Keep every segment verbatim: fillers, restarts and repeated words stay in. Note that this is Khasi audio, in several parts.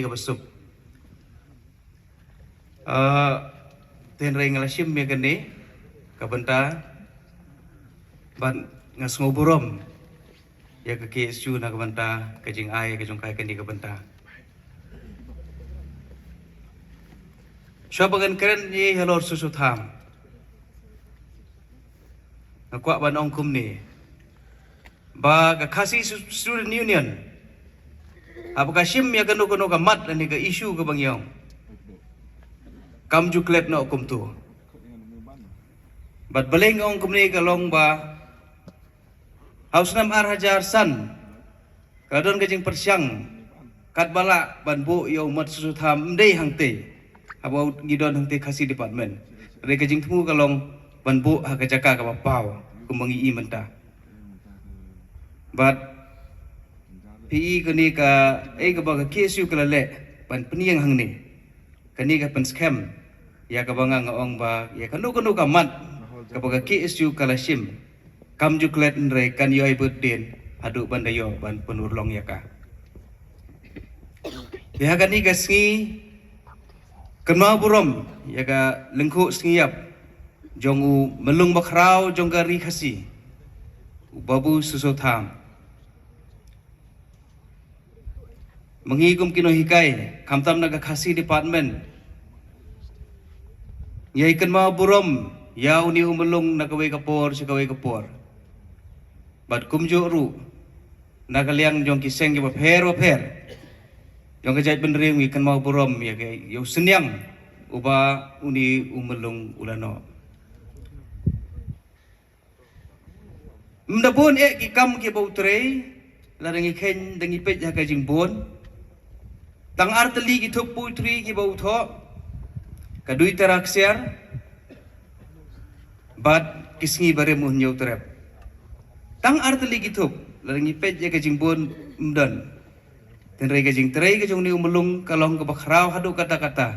kaba suk. Ah, hynrei nga la shim ïa kane ka bynta ban nga sngewburom ïa ka K S U na ka bynta ka jingai ka jong ka ïa kane ka bynta. Shuwa ba ngan kren ïa halor Soso Tham, nga kwah ban ong kumne ba ka Khasi Stu-, Student Union haba ka shim ïa kano kano ka mat lane ka issue kaba ngi ong, kam ju klet noh kumto. Bad balei nga ong kumne ka long ba ha u snem ar hajar san ka don ka jingpyrshang katba lah ban buh ïa u mat Soso Tham ym dei hangtei haba ngi don hangtei Khasi Department. Hynrei ka jingthmu ka long ban buh ha ka jaka kaba paw kumba ngi i mynta. Bad phi i kane kaei kaba ka K S U ka la leh ban pynïeng hangne. Kane ka pynskhem ïa kaba nga nga ong ba ïa kano kano ka mat kaba ka K S U ka la shim, kam ju klet, hynrei kan ïoh ai bud dien haduh ban da ïoh ban pynurlong ïa ka. Te ha kane ka sngi kynmaw burom ïa ka lyngkhuh sngi ïap jong u myllung bakhraw jong ka ri Khasi, u Babu Soso Tham. Ma ngi kum ki nonghikai khamtam na ka Khasi Department, ngi ai kynmaw burom ïa une u myllung na kawei ka por sha kawei ka por. Bad kumjuh ruh na ka liang jong ki seng kiba pher ba pher jong ka jaitbynriew ngi kynmaw burom ïa ka, ïa u synñiang uba une u myllung u la noh. Ym da bun eh ki kam kiba u trei, lada ngi kheiñ da ngi peit ha ka jingbun. Tang ar tylli ki thup poetry kiba u thoh, ka Duitara Ksiar bad Ki Sngi Barim U Hynñiewtrep. Tang ar tylli ki thup, lada ngi peit ïa ka jingbun ym don. Hynrei ka jingtrei ka jong une u myllung ka long kaba khraw haduh katta katta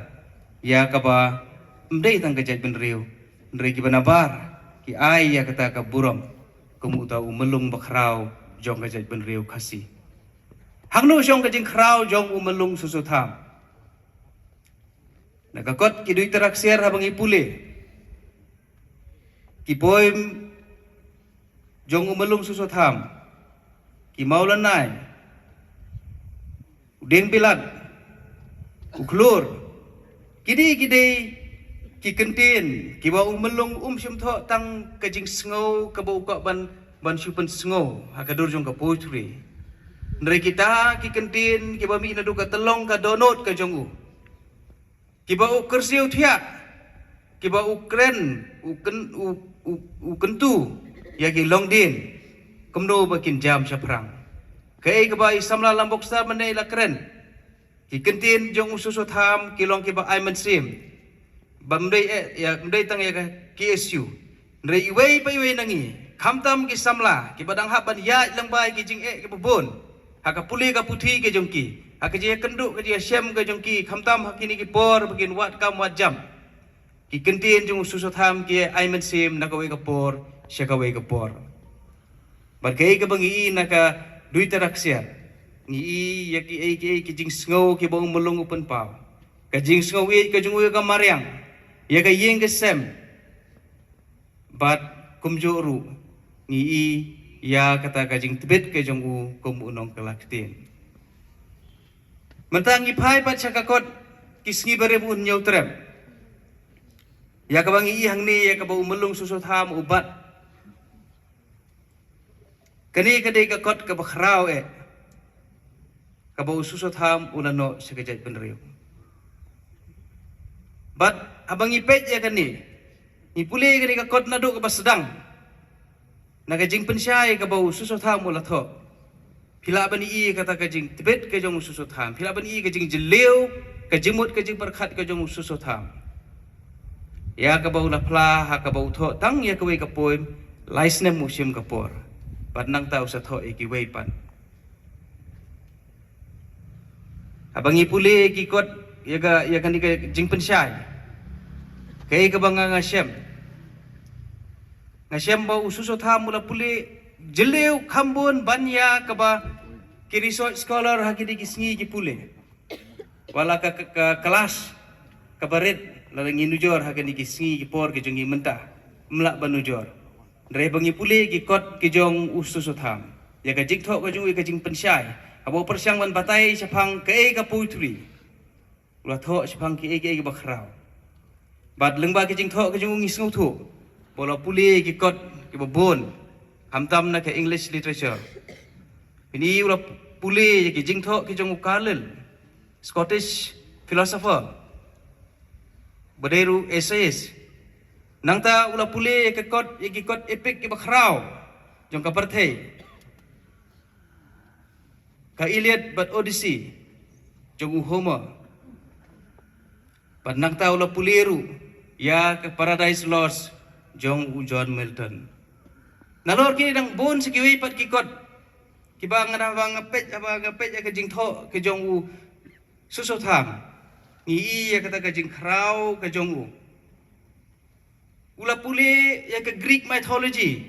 ïa kaba ym dei tang ka jaitbynriew, hynrei kiba nabar ki ai ïa kata ka burom kum uta u myllung bakhraw jong ka jaitbynriew Khasi. Hangno shong ka jingkhraw jong u myllung Soso Tham? Na ka kot Ki Duitara Ksiar haba ngi pule ki poem jong u myllung Soso Tham, ki Mawlanai, u Dieng Bilat, u Khlur, kidei kidei ki kyntien kiba u myllung um shym thoh tang ka jingsngew kaba u kwah ban, ban shu pynsngew ha ka dur jong ka poetry. Hynrei kita ki kyntien kiba mih naduh ka tyllong ka dohnud ka jong u, kiba u kyrsiew thiah, kiba u kren, u kyn-, u, u, u kyntu ïa ki longdien kumno ba kin jam shaphrang. Kaei kaba i samla Lambokstar mynne i la kren, ki kyntien jong u Soso Tham ki long kiba ai mynsiem, ba ym dei eh, ïa, ym dei tang ïa ka K S U, hynrei iwei pa iwei na ngi, khamtam ki samla kiba dang hap ban ïaid lyngba ïa ki jingeh kiba bun ha ka pule ka puthi ka jong ki, ha ka jingïakynduh ka jingïashem ka jong ki, khamtam ha kine ki por ba kin wad kam wad jam, ki kyntien jong u Soso Tham ki ai mynsiem na kawei ka por sha kawei ka por. Bad kaei kaba ngi i na ka Duitara Ksiar, ngi i ïa kiei kiei ki jingsngew kiba u myllung u pynpaw, ka jingsngew ïeit ka jong u ïa ka mariang, ïa ka ïing ka sem. Bad kumjuh ruh ngi i ïa kata ka jingtbit ka jong u kum u nongkylla ktien. Mynta ngi phai pat sha ka kot Ki Sngi Barim U Hynñiewtrep, ïa kaba ngi i hangne ïa kaba u myllung Soso Tham u bat. Kane ka dei ka kot kaba khraw eh kaba u Soso Tham u la noh sha ka jaitbynriew. Bad haba ngi peit ïa kane, ngi pule ïa kane ka kot naduh kaba sdang, na ka jingpynshai kaba u Soso Tham u la thoh, phi lah ban i kata ka jingtbit ka jong u Soso Tham, phi lah ban i ka jingjylliew, ka jingmut ka jingpyrkhat ka jong u Soso Tham ïa kaba u la phla ha kaba u thoh tang ïa kawei ka poem lai snem u shim ka por, bad nangta u sa thoh ïa kiwei pat. Haba ngi pule ki kot ïa ka, ïa kane ka jingpynshai, kaei kaba nga nga shem, nga shem ba u Soso Tham u la pule jylliew kham bun ban ïa kaba ki research scholar ha kine ki sngi ki pule. Wat la ka, ka, ka klas kaba rit, lada ngi nujor ha kine ki sngi ki por ki jong ngi mynta, ym lah ban nujor. Hynrei ba ngi pule ki kot ki jong u Soso Tham, ïa ka jingthoh ka jong u, ïa ka jingpynshai, haba u pyrshang ban batai shaphang kaei ka poetry, u la thoh shaphang kiei kiei kiba khraw. Bad lyngba ki jingthoh ki jong u ngi sngewthuh ba u la pule ki kot kiba bun, khamtam na ka English literature. Phin i u la pule ïa ki jingthoh ki jong u Carlyle, Scottish philosopher, ba dei ruh essayist. Nangta u la pule ïa ki kot, ïa ki kot epic kiba khraw jong ka pyrthei, ka Iliad bad Odyssey jong u Homer. Bad nangta u la pule ruh ïa ka Paradise Lost jong u John Milton. Nalor kine dang bun sa kiwei pat ki kot kiba nga, haba nga peit, haba nga peit ïa ka jingthoh ki jong u Soso Tham, ngi i ïa kata ka jingkhraw ka jong u. U la pule ïa ka Greek mythology.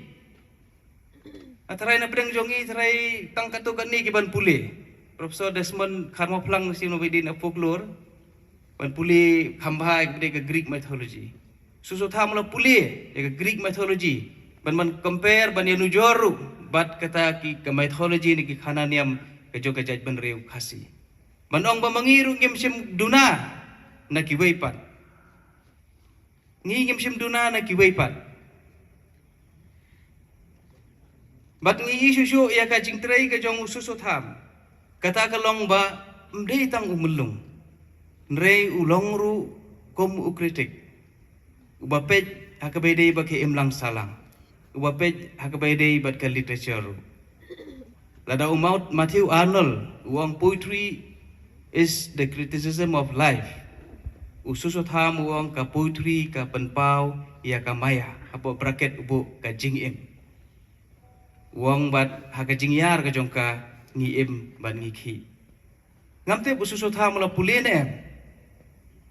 Nga tharai na pdeng jong ngi tharai tang katto katne ki ban pule. Professor Desmond Kharmawphlang shi no bidin a folklore, ban pule kham bha ïa ka Greek mythology. Soso Tham u la pule ïa ka Greek mythology, ban, ban compare, ban ïa nujor ruh bad kata ki, ka mythology ne ki khana niam ka jong ka jaitbynriew Khasi. Ban ong ba ma ngi ruh ngim shym duna na kiwei pat. Ngi ngim shym duna na kiwei pat. Bad ngi i shuh shuh ïa ka jingtrei ka jong u Soso Tham. Kata ka long ba ym dei tang u myllung, hynrei u long ruh kum u critic, uba peit ha kaba ïadei bad ka imlang sahlang, uba peit ha kaba ïadei bad ka literature ruh. Lada u Mount Matthew Arnold u ong, "Poetry is the criticism of life," u Soso Tham u ong, "Ka poetry ka pynpaw ïa ka maya," hapoh bracket u buh, "ka jingim." U ong, "Bad ha ka jingïar ka jong ka ngi im bad ngi khih." Ngam tip u Soso Tham u la pule ne em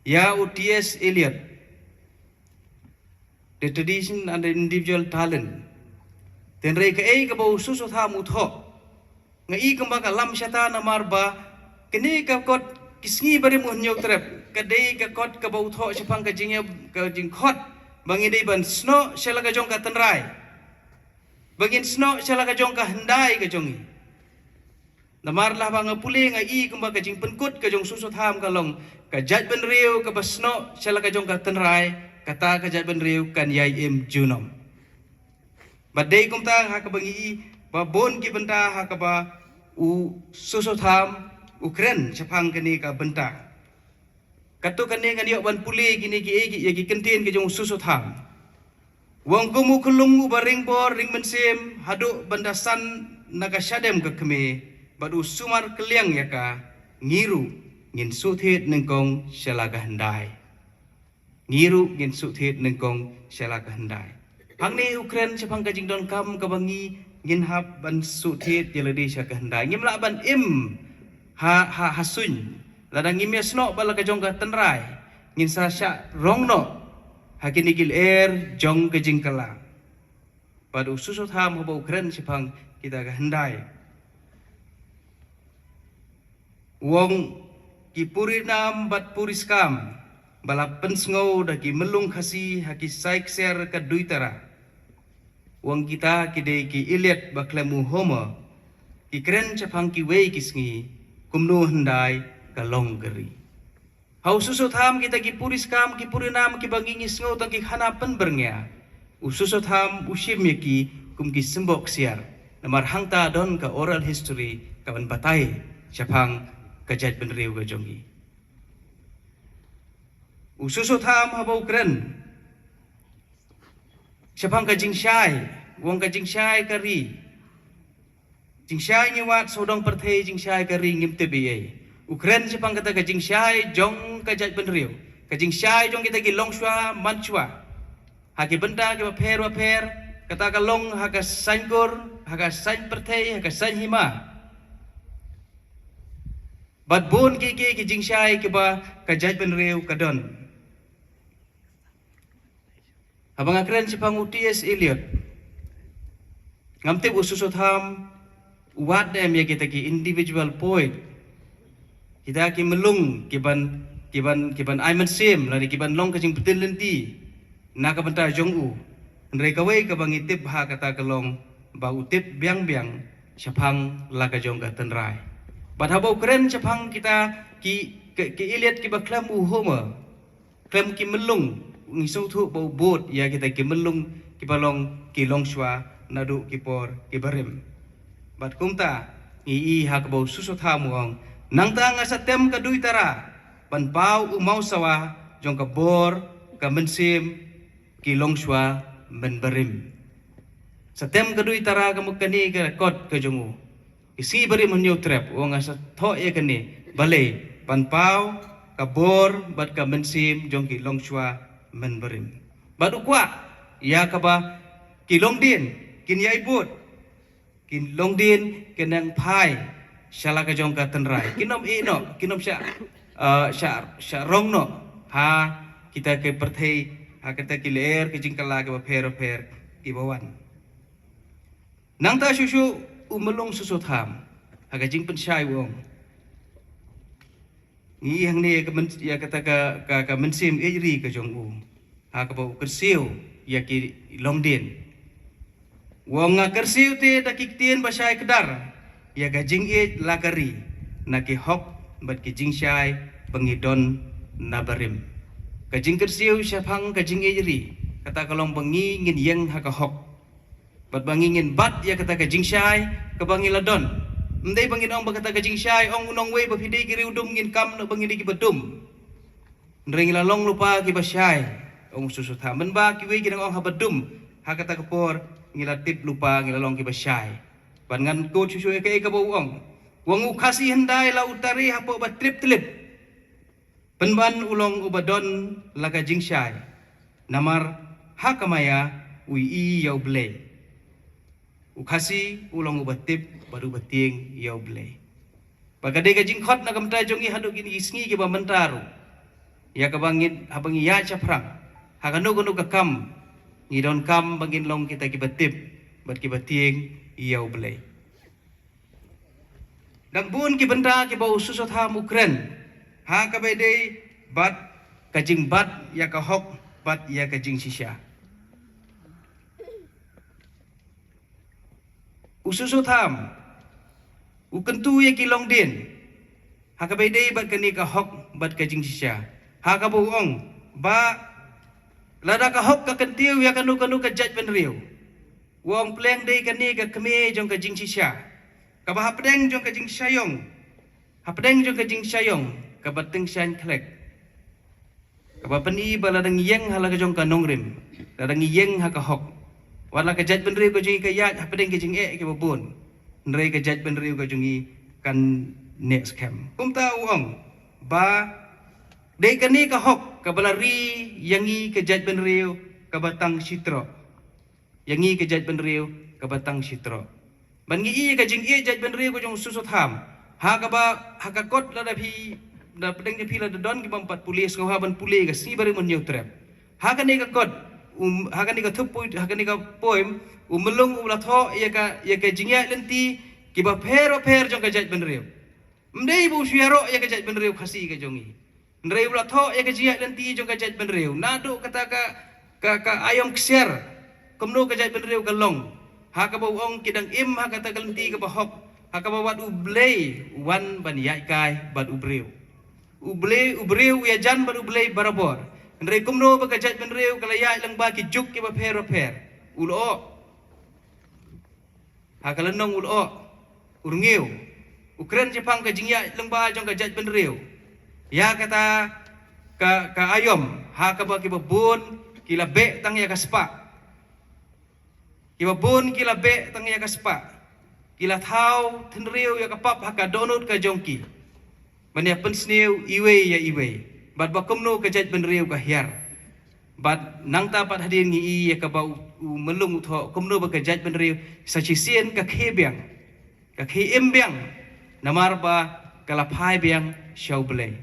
ïa u T S Eliot, The Tradition and the Individual Talent. Hynrei kaei kaba u Soso Tham u thoh, nga i kumba ka lam shata, namar ba kine ka kot, ki sngi barim u Hynñiewtrep, ka dei ka kot kaba u thoh shaphang ka jingïa, ka jingkhot ba ngi dei ban snoh sha la ka jong ka tynrai, ba ngin snoh sha la ka jong ka hyndai ka jong ngi. Namar lah ba nga pule, nga i kumba ka jingpynkut ka jong u Soso Tham ka long, ka jaitbynriew kaba snoh sha la ka jong ka tynrai, kata ka jaitbynriew kan ïai im junom. Bad dei kumta ha kaba ngi i ba bun ki bynta ha kaba u Soso Tham u kren shaphang kane ka bynta. Katto katne ngan ïoh ban pule kine ki, eh, ki, ïa ki kyntien ki jong u Soso Tham. U ong, "Kum u khyllung uba ring bor ring mynsiem haduh ban da san na ka shadem ka kmie, bad u sumar kylliang ïa ka, ngi ruh ngin suhthied nyngkong sha la ka hyndai. Ngi ruh ngin suhthied nyngkong sha la ka hyndai." Hangne u kren shaphang ka jingdonkam kaba ngi, ngin hap ban suhthied ïa lade sha ka hyndai. Ngim lah ban im ha, ha, ha suiñ. Lada ngim ïa snoh bad la ka jong ka tynrai, ngin sa shah rong noh ha kine ki lyer jong ka jingkylla. Bad u Soso Tham haba u kren shaphang kita ka hyndai, u ong, "Ki purinam bad puriskam ba la pynsngew da ki myllung Khasi ha ki sai ksiar ka duitara." U ong, "Kita ki dei ki Iliad ba khlem u Homer, ki kren shaphang kiwei ki sngi, kumno hyndai ka long ka ri." Ha u Soso Tham kita ki puriskam, ki purinam kiba ngi, ngi sngew tang ki khana pynbyrngia, u Soso Tham u shim ïa ki kum ki symbok ksiar. Namar hangta don ka oral history ka ban batai shaphang ka jaitbynriew ka jong ngi. U Soso Tham haba u kren shaphang ka jingshai, u ong, "Ka jingshai ka ri. Jingshai ngi wad sawdong pyrthei, jingshai ka ri ngim tip ei ei." U kren shaphang kata ka jingshai jong ka jaitbynriew, ka jingshai jong kita ki longshuwa manshuwa ha ki bynta kiba pher bapher, kata ka long ha ka saiñkur, ha ka saiñ pyrthei, ha ka saiñ hima. Bad bun ki, ki, ki jingshai kiba ka jaitbynriew ka don. Haba nga kren shaphang u T S Eliot, ngam tip u Soso Tham u wad ne em ïa kita ki individual poet. Kita ki myllung ki ban, ki ban, ki ban ai mynsiem lane ki ban long ka jingpyntip lynti na ka bynta jong u. Hynrei kawei kaba ngi tip ha kata ka long ba u tip biang biang shaphang la ka jong ka tynrai. Bad haba u kren shaphang kita ki, ki, ki elite kiba khlem u Homer, khlem ki myllung, ngi sngewthuh ba u bud ïa kita ki myllung kiba long ki longshuwa naduh ki por kiba rim. Bad kumta ngi i ha kaba u Soso Tham u ong, nangta nga sa tem ka dui tara ban paw u mawsawa jong ka bor ka mynsiem ki longshuwa mynbarim. Sa tem ka dui tara ka mut kane ka kot ka jong u. Ki sngi barim Hynñiewtrep, u ong nga sa thoh ïa kane, balei, ban paw ka bor bad ka mynsiem jong ki longshuwa mynbarim. Bad u kwah ïa kaba ki longdien kin ïai bud, ki longdien kin nang phai sha la ka jong ka tynrai. Kin ym ïeh noh, kin ym shah, uh, shah, shah rong noh ha kita ki pyrthei, ha kita ki lyer ki jingkylla kiba pher pher kiba wan. Nangta shuh shuh u myllung Soso Tham ha ka jingpynshai u ong, ngi i hangne ïa ka myn-, ïa kata ka, ka, ka mynsiem ïeit ri ka jong u ha kaba u kyrsiew ïa ki longdien. U ong, nga kyrsiew te da ki ktien ba shai kdar ïa ka jingïeit la ka ri, na ki hok bad ki jingshai ba ngi don na barim. Ka jingkyrsiew shaphang ka jingïeit ri, kata ka long ba ngi ngin ïeng ha ka hok. Bad ba ngi ngin bat ïa kata ka jingshai kaba ngi la don. Ym dei ba ngin ong ba kata ka jingshai, ong u nongwei, ba phi dei ki riewdum ngin kam noh ba ngi dei kiba dum. Hynrei ngi la long lypa kiba shai, ong u Soso Tham. Mynba kiwei ki dang ong haba dum ha kata ka por ngi la tip lypa, ngi la long kiba shai. Bad ngan quote shuh shuh ïa kaei kaba u ong. U ong, u Khasi hyndai la u tare hapoh ba tlip tlip. Pynban u long uba don la ka jingshai. Namar ha ka maïa u i ïa u Blei. U Khasi u long uba tip bad uba tieng ïa u Blei. Ba ka dei ka jingkhot na ka bynta jong ngi haduh kine ki sngi kiba mynta ruh, ïa kaba ngin, haba ngi ïaid shaphrang ha kano kano ka kam, ngi donkam ba ngin long kita kiba tip bad kiba tieng ïa u Blei. Dang bun ki bynta kiba u Soso Tham u kren ha kaba ïadei bad ka jingbat ïa ka hok bad ïa ka jingshisha. U Soso Tham u kyntu ïa ki longdien ha kaba ïadei bad kane ka hok bad ka jingshisha, ha kaba u ong ba lada ka hok ka kyntiew ïa kano kano ka jaitbynriew, u ong, pleng dei kane ka kmie jong ka jingshisha, kaba hapdeng jong ka jingshaiong, hapdeng jong ka jingshaiong kaba tyngshaiñ khlek, kaba pyni ba lada ngi ïeng ha la ka jong ka nongrim, lada ngi ïeng ha ka hok, wat la ka jaitbynriew ka jong ngi ka ïaid hapdeng ki jingeh kiba bun, hynrei ka jaitbynriew ka jong ngi kan neh skhem. Kumta u ong ba dei kane ka hok kaba la ri ïa ngi ka jaitbynriew kaba tang shi troh. Ïa ngi ka jaitbynriew kaba tang shi troh. Ban ngi i ka jingïeit jaitbynriew ka jong u Soso Tham, ha kaba, ha ka kot lada phi, da pdeng phi lada don ki bym pat pule, sngewbha ban pule ka sngi barim Hynñiewtrep. Ha kane ka kot, um, ha kane ka thup poi-, ha kane ka poem, u Myllung u la thoh ïa ka, ïa ka jingïaid lynti kiba pher ba pher jong ka jaitbynriew. Ym dei ba u shu ïaroh ïa ka jaitbynriew Khasi ka jong ngi. Hynrei u la thoh ïa ka jingïaid lynti jong ka jaitbynriew naduh kata ka, ka, ka aïom ksiar, kumno ka jaitbynriew ka long, ha kaba u ong ki dang im ha kata ka lynti kaba hok, ha kaba wat U Blei u wan ban ïaid kai bad u briew. U Blei, u briew u ïajan bad U Blei barabor. Hynrei kumno ba ka jaitbynriew ka la ïaid lyngba ki juk kiba pher ba pher. U lyoh. Ha ka lynnong u lyoh, u rngiew, u kren shaphang ka jingïaid lyngba jong ka jaitbynriew ïa kata ka, ka aïom, ha kaba kiba bun ki la beh tang ïa ka spah. Kiba bun ki la beh tang ïa ka spah. Ki la thaw tynriew ïa ka pap ha ka dohnud ka jong ki. Ban ïa pynsniew iwei ïa iwei. Bad ba kumno ka jaitbynriew ka hiar. Bad nangta pat hadien ngi i ïa kaba u, u Myllung u thoh kumno ba ka jaitbynriew sa shisien ka khie biang, ka khie im biang, namar ba ka la phai biang sha U Blei.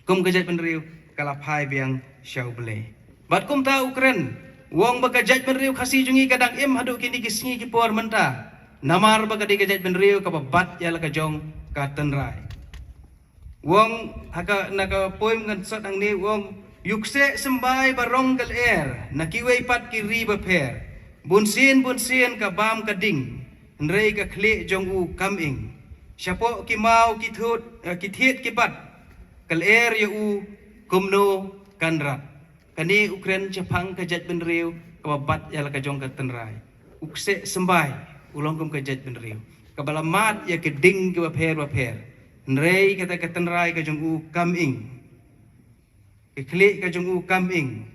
Kum ka jaitbynriew ka la phai biang sha U Blei. Bad kumta u kren, u ong ba ka jaitbynriew Khasi jong ngi ka dang im haduh kine ki sngi ki por mynta, namar ba ka dei ka jaitbynriew kaba bat ïa la ka jong ka tynrai. Wong haka na ka poem ngan sot hangne wong, ïa u kseh symbai ba rong ka lyer na kiwei pat ki ri bapher. Bunsien bunsien ka bam ka ding, hynrei ka khlieh jong u kam ing. Shapoh ki maw ki thut, eh, ki thied ki bat, ka lyer ïa u kumno kan rat. Kane u kren shaphang ka jaitbynriew kaba bat ïa la ka jong ka tynrai. U kseh symbai u long kum ka jaitbynriew kaba la mad ïa ki ding kiba pher bapher. Hynrei kata ka tynrai ka jong u kam ing. Ka khlieh ka jong u kam ing.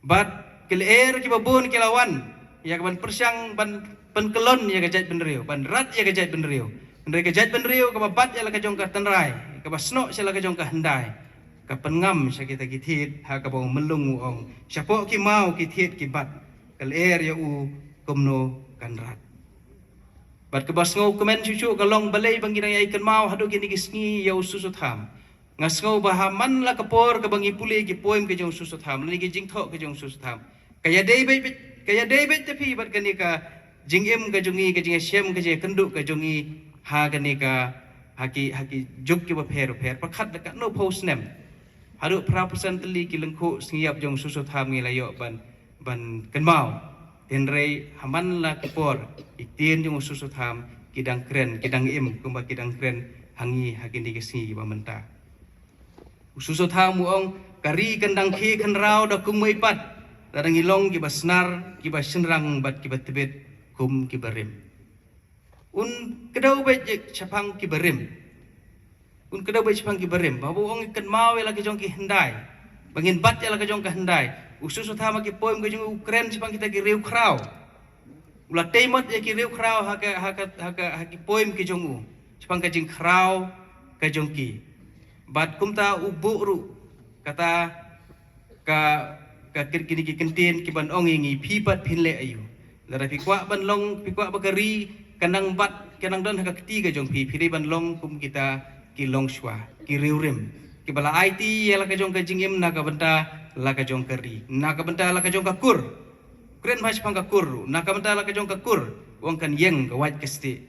Bad ki lyer kiba bun ki la wan ïa ka ban pyrshang ban pynkyllon ïa ka jaitbynriew, ban rat ïa ka jaitbynriew. Hynrei ka jaitbynriew kaba bat ïa la ka jong ka tynrai, kaba snoh sha la ka jong ka hyndai, ka pynngam sha kita ki thied ha kaba u Myllung u ong, shapoh ki maw ki thied ki bat, ka lyer ïa u kumno kan rat. Bad kaba sngewkmen shuh shuh ka long balei ba ngi dang ïai kynmaw haduh kine ki sngi ïa u Susotham. Nga sngew ba ha man la ka por kaba ngi pule ki poem ka jong u Susotham lane ki jingthoh ka jong u Susotham, ka ïadei beit, ka ïadei beit te phi bad kane ka jingim ka jong ngi, ka jingïashem, ka jingïakynduh ka jong ngi ha kane ka, ha ki, ha ki juk kiba pher bapher. Pyrkhat da katno phew snem, haduh phra phew san tylli ki lyngkhuh sngi ïap jong u Susotham ngi la ïoh ban, ban kynmaw. Hynrei ha man la ka por ki ktien jong u Susotham ki dang kren, ki dang im kumba ki dang kren ha ngi ha kine ki sngi kiba mynta. U Susotham u ong, ka ri kan dang khie khynraw da kumwei pat, lada ngi long kiba snar, kiba shynrang bad kiba tbit kum kiba rim. Un kdew beit shaphang kiba rim. Un kdew beit shaphang kiba rim. Ba u ong, kynmaw ïa la ka jong ki hyndai, ba ngin bat ïa la ka jong ka hyndai. U Susotham ha ki poem ka jong u kren shaphang kita ki riewkhraw. U la tei mot ïa ki riewkhraw ha ka, ha ka, ha ka, ha ki poem ki jong u shaphang ka jingkhraw ka jong ki. Bad kumta u buh ruh kata ka, ka kir-, kine ki kyntien kiban ong ïa ngi, phi pat phin leh aïu. Lada phi kwah ban long, phi kwah ba ka ri ka nang bat, ka nang don ha ka kti ka jong phi, phi dei ban long kum kita ki longshuwa, ki riewrim, kiba la aiti ïa la ka jong ka jingim na ka bynta la ka jong ka ri, na ka bynta la ka jong ka kur. Kren bha shaphang ka kur ruh, na ka bynta la ka jong ka kur, u ong kan ïeng ka wait ka stieh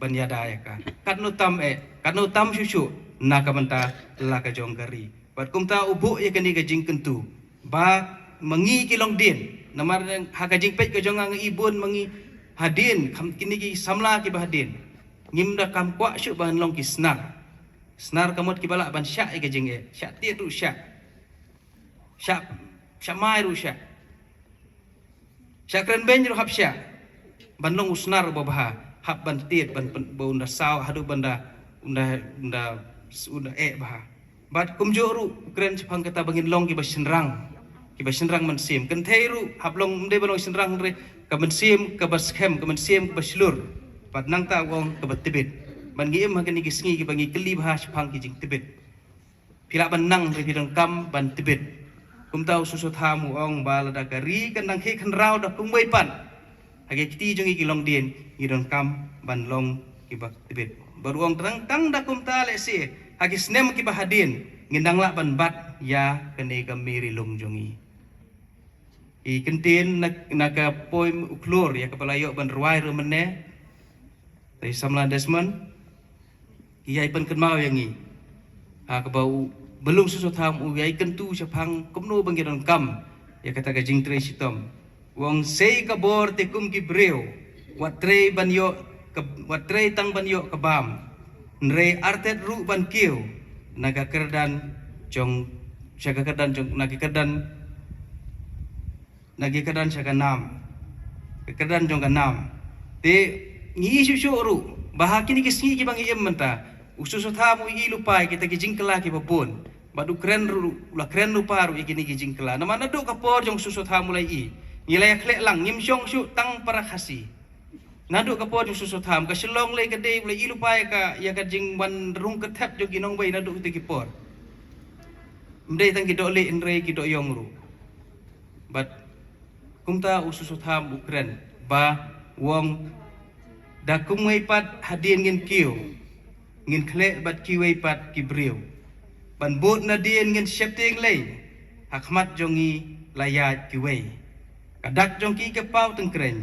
ban ïada ïa ka. Katno tam eh, katno tam shuh shuh na ka bynta la ka jong ka ri. Bad kumta u buh ïa kane ka jingkyntu ba ma ngi ki longdien, namar ha ka jingpeit ka jong nga, nga i bun ma ngi hadien, kham, kine ki samla kiba hadien, ngim da kam kwah shuh ban long ki snar. Snar ka mut kiba lah ban shah ïa ka jingeh, shah tied ruh shah, shah, shah mai ruh shah, shah kren beiñ ruh hap shah, ban long u snar uba bha, hap ban tied, ban pyn-, ba un da saw haduh ban da, un da, un da, un da eh bha. Bad kumjuh ruh u kren shaphang kata ba ngin long kiba shynrang, kiba shynrang mynsiem. Kynthei ruh hap long, ym dei ban long shynrang hynrei ka mynsiem kaba skhem, ka mynsiem kaba shlur. Bad nangta u ong kaba tbit. Bad ngi im ha kine ki sngi kiba ngi kylli bha shaphang ki jingtbit. Phi lah ban nang hynrei phi donkam ban tbit. Kumta u Susotham u ong ba lada ka ri kan dang khie khynraw da kumwei pat, ha ki kti jong ngi ki longdien, ngi donkam ban long kiba tbit. Bad u ong tang, tang da kumta lehse ha ki snem kiba hadien ngin dang lah ban bat ïa kane ka Meri Lung jong ngi. Ki kyntien na, na ka poem U Khlur ïa kaba la ïoh ban rwai ruh mynne da i samla Desmond, ki ïai pynkynmaw ïa ngi ha kaba u Myllung Susotham u ïai kyntu shaphang kumno ba ngi donkam ïa kata ka jingtrei shitom. U ong, sei ka bor te kum ki briew, wat trei ban ïoh ka, wat trei tang ban ïoh ka bam, hynrei artet ruh ban kiew na ka kyrdan jong, sha ka kyrdan jong, na ka kyrdan, na ka kyrdan sha ka nam, ka kyrdan jong ka nam. Te ngi i shuh shuh ruh ba ha kine ki sngi kiba ngi im mynta, u Susotham u i lypa ïa kita ki jingkylla kiba bun. Bad u kren ruh, u la kren lypa ruh ïa kine ki jingkylla. Namar naduh ka por jong u Susotham u la i, ngi la ïa khleh lang, ngim shong shuh tang para Khasi. Naduh ka por jong u Susotham, ka Shillong lei ka dei, u la i lypa ïa ka, ïa ka jingwan rung kyrthep jong ki nongwei naduh kito ki por. Ym dei tang ki dohlieh hynrei ki dohïong ruh. Bad kumta u Susotham u kren ba u ong, da kumwei pat hadien ngin kiew, ngin khleh bad kiwei pat ki briew. Ban bud nadien ngin sheptieng lei, ha khmat jong ngi la ïaid kiwei. Ka dak jong ki ka paw tyngkreiñ,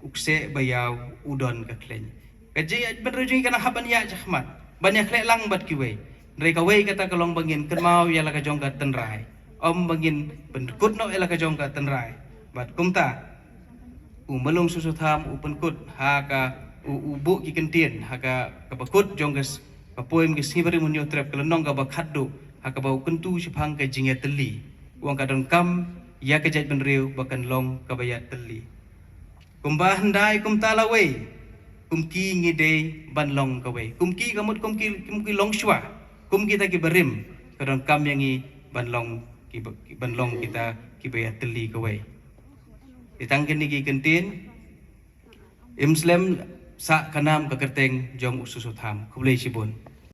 u kseh ba ïaw u don ka khleiñ. Ka jingïaid bynriew jong ngi ka nang hap ban ïaid shakhmat, ban ïa khleh lang bad kiwei. Hynrei kawei kata ka long ba ngin kynmaw ïa la ka jong ka tynrai. Ym ba ngin pynkut noh ïa la ka jong ka tynrai. Bad kumta u Myllung Soso Tham u pynkut ha ka, u, u buh ki kyntien ha ka, ka bakut jong ka, ka poem Ka Sngi Barim Hynñiewtrep, ka lynnong kaba khatduh, ha kaba u kyntu shaphang ka jingïatylli. U ong ka donkam ïa ka jaitbynriew ba kan long kaba ïatylli. Kumba hyndai kumta lawei, kum ki ngi dei ban long kawei. Kum ki ka mut kum ki, kum ki longshuwa, kum kita ki barim, ka donkam ïa ngi ban long ki ba, ban long kita kiba ïatylli kawei. Te tang kine ki kyntien, im slem sah ka nam ka kyrteng jong u Soso Tham. Khublei shibun.